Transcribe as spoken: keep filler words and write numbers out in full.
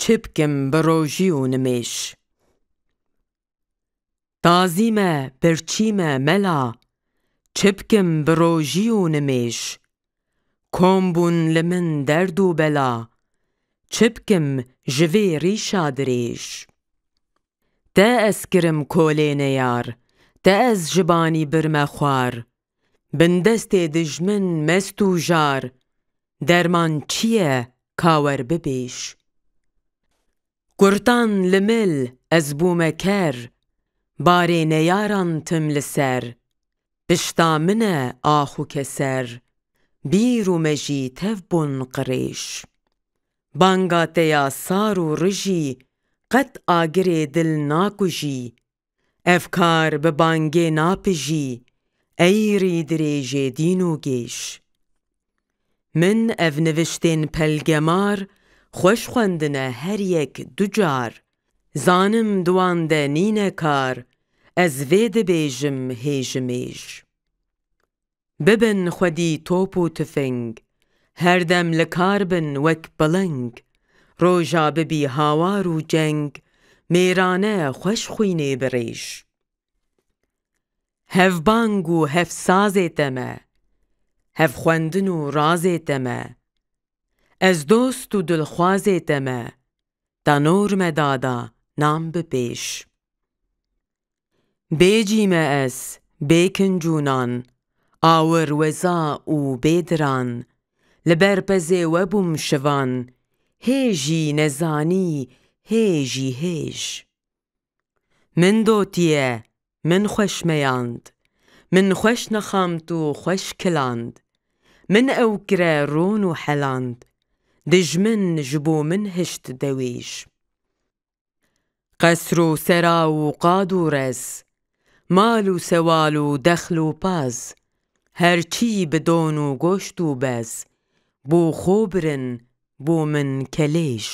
Çi bikim bi rojî û nimêj? Tazî me, birçî me, mela, çi bikim bi rojî û nimêj? Kom bûn li min derd û bela, çi bikim ji vê rîşa dirêj? Te ez kirim kolê neyar, te ez ji banî birme xwar. Bin destê dijmin mest û jar, derman çi ye ka wer bibêj? Kurtan li mil ez bûme ker, barê neyaran tim li ser. Pişta min e ax û keser, bîr û me jî tev bûn qirêj. Banga te ya sar û rijî, qet agirê dil nakujî. Ev kar bi bangê napijî, ey rî dirêjê dîn û gêj. Min ev niviştên pelgemar xweş xwendine her yek du car. Zanim di wan de nîne kar, ez vê dibêjim hêj û mêj. Bibin xwedî top û tifing, her dem li kar bin wek piling. Roja bibî hawar û ceng, mêrane xweş xwînê birêj. Hevbang û hevsazê te me, hevxwendin û razê te me. Ez dost û dilxwazê te me, ta nor me dada nam bipêj. Bê cî me ez, bê kinc û nan, awir weza û bê diran. Li ber pezê we bûm şivan, hê jî nezanî, hê jî hêj. Min dotiye, min xweş meyand, min xweş nexamt û xweş kiland. Min ew kire rûn û heland, dijmin ji bo min hişt dewêj. Qesr û sera û qad û rez, mal û sewal û dexl û paz, her çî bi don û goşt û bez, bo xwe birin, bo min kelêj.